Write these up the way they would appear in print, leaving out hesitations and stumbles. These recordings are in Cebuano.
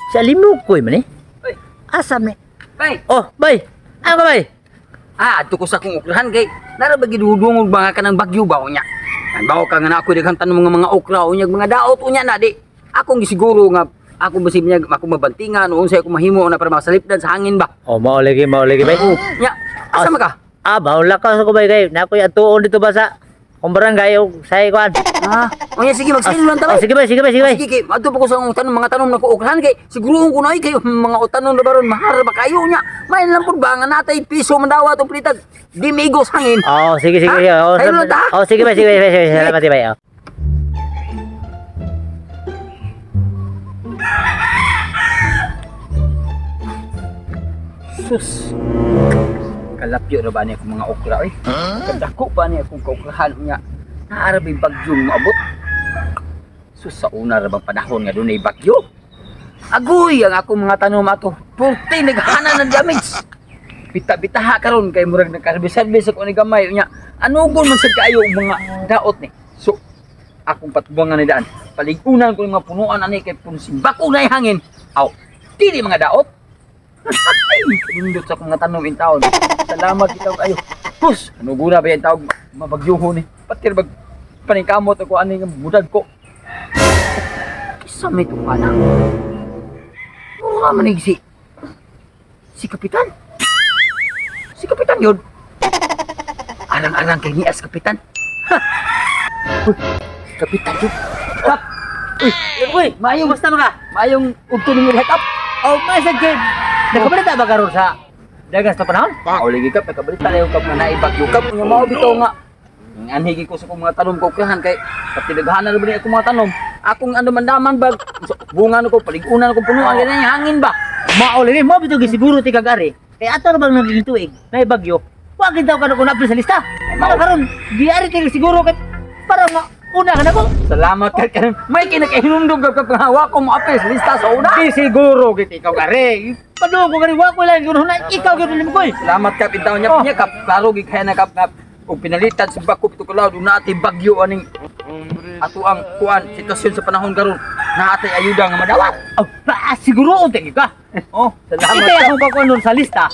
Si Alimukoy man eh. Uy, Asam ni. bay. Oh, bay. Ano ka bay? Ah, adto ko sa akong okrahan kay nara ba gidudungog ba nga kanang bagyo ba unya. Bawo ka nga na ako daghang tanom nga mga okra unya mga daot unya na di. Akong gisiguro nga ako basib niya ako mabantingan o unsay ako mahimo na para masalipdan sa hangin ba. Oh, mao lagi bay. Oh, nya asa man ka? Ah, bahala ka sa ko bay kay na ako'y atuon dito ba sa kung barangay o sa kuan. Ah, unya sige magsilong lang ta Oh, bay. sige bay, sige bay, sige bay. Sige kay adto pa ko sa akong tanom mga tanom na ko okrahan kay sigurohon ko na ay kay mga utanon na baron mahar ba kayo unya. May lang pud ba nga natay piso man dawat og plitag di migos hangin. Oh, sige sige. Ha? Sige. Oh, Ayun lang ta? oh, sige bay, sige bay, sige. Sige. Salamat bay. Oh. Sus. Kalapyo ra ba niya akong mga okra oy. Kadako ba niya akong kaukrahan nga. Naara ba'y bagyong moabot? Sus, sa una ra bang panahon nga dunay bagyo? Agoy ang akong mga tanom ato. Purti naghana ng damage. Bita-bitaha karon kay murag nagkarbis-arbis ako ni gamay unya. Anugon man sad kaayo og mga daot ni. So akong patubang ni daan. Paligunan ko yung mga punuan ani kay punsimbako na hangin. Aw, dili mga daot. Ay, nindot sa akong mga tanom in taon. Salamat itaw kayo. Pus, ano guna ba yung tawag mabagyuhon ni? Patir bag paningkamot ako ani nga budag ko. Isa may tupana. Mura man si si Kapitan. Si Kapitan yun. Arang-arang kay nias Kapitan. Ha. Uy, Kapitan yun. Kap. Uy, Uy, maayong kumusta man ka? maayong ugto ninyo lahat up. Oh, may sad kay nakabalita ba karon sa dagas na panahon? Oh, lagi kap, nakabalita na yung kap nga naibagyo kap. Nga mao bitaw nga. Anhigi ko sa akong mga tanom ko kahan kay patidaghanan na ba ni akong mga tanom. Akong ano man daman bag bunga ko paligunan ko punuan ganyan yung hangin ba. Mao lagi mo bitaw gisiguro ti kag-ari. Kay ato ra bang naging tuig na bagyo. Wa gid daw kanu kung naapil sa lista. Mao karon giari ti siguro kay para nga una ka na ko. Salamat kay karon. May kinakahinumdum kap kap nga wa ko moapil sa lista sa una. Di siguro gid ikaw gari. Padung ko gari wa ko lang kuno na ikaw gyud nimo koy. Salamat kap intaw niya Oh. niya kap klaro gid kaya na kap kap og pinalitan sa bakop to kalaw do natin bagyo aning ato ang kuan sitwasyon sa panahon karon naatay ayuda nga madawat. Oh, pa, siguro unti ka. Oh, salamat. Ikay akong pakuan sa lista.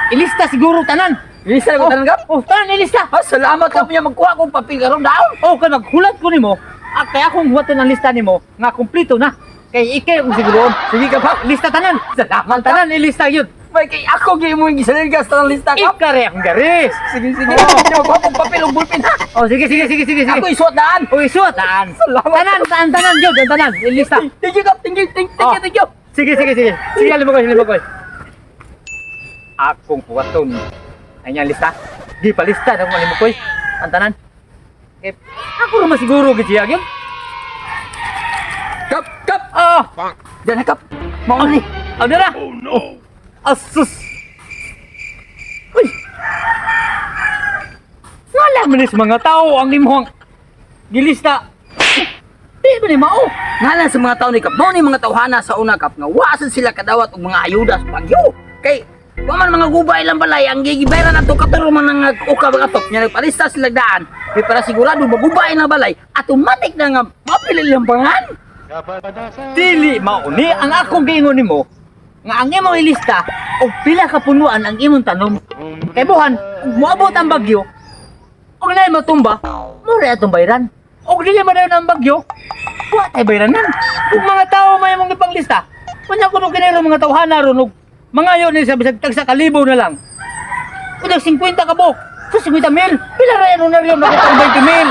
Ilista siguro tanan. Lista ko tanan kap. Oh, tanan ilista. Ah, salamat kap niya magkuha kong papel karon daon. Oh, kay maghulat ko nimo. Ah, kay akong huwaton ang lista nimo nga kumpleto na. Kay ikay akong siguro. Sige ka pa. Lista tanan. Salamat Ang tanan ilista yun. May kay ako gyud mo gisalilgas sa lista kap. Ikare akong garis. Sige sige. Oh. Magkuha kong papel ug ballpen ha. Oh, sige sige sige sige sige. Ako isuot daan. Uy, suot taan. Salamat. Tanan, tanan, tanan, yun, ang tanan. Ilista. Thank you kap. Thank you, thank, thank you, Oh. thank you. Sige, sige, sige. Sige, alam mo ko, alam mo ko. Akong huwaton. Ay niya lista. Di pa lista na kung alam mo ko. Ang tanan. Eh, ako naman siguro gid siya gyud. Kap, kap. Ah, Diyan na kap. Mao ni. oh, dara. Oh no. Asus. Uy. Wala man ni sa mga tao ang imong gilista. Di ba ni mao? Ngalan sa mga tao ni kap. Mao ni mga tawhana sa una kap nga wa sad sila kadawat og mga ayuda sa bagyo. Kay wa man mga guba ilang balay ang gigibayran ato katuro man ang uka mga atop nya nagpalista sila daan. Kay para sigurado maguba ilang balay automatic na nga mapili ilang pangan. Dili mao ni ang akong giingon nimo nga ang imong ilista og pila ka punuan ang imong tanom. Kay buhan, ug moabot ang bagyo, og naay matumba, mo ra atong bayran. Og dili man dayon ang bagyo, wa tay bayranan. Ug mga tawo may imong ipanglista. Unya kuno kini mga tawhana ron og mangayo ni sa bisag tagsa kalibo na lang. Unya 50 ka buok. So 50 mil. Pila ra yan na makitang 20 mil.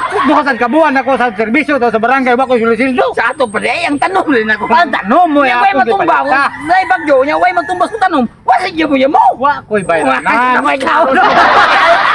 Duha sa kabuan ako sa serbisyo daw sa barangay wa ko sulisildo. Sa ato pa di ang tanom rin ako. Ang tanom mo, Nya way ako matumba ko. gipalista. Nay bagyo nya way matumba sa tanom. Wa sa mo mo. Wa ko'y bayranan. Wa ko'y bayranan.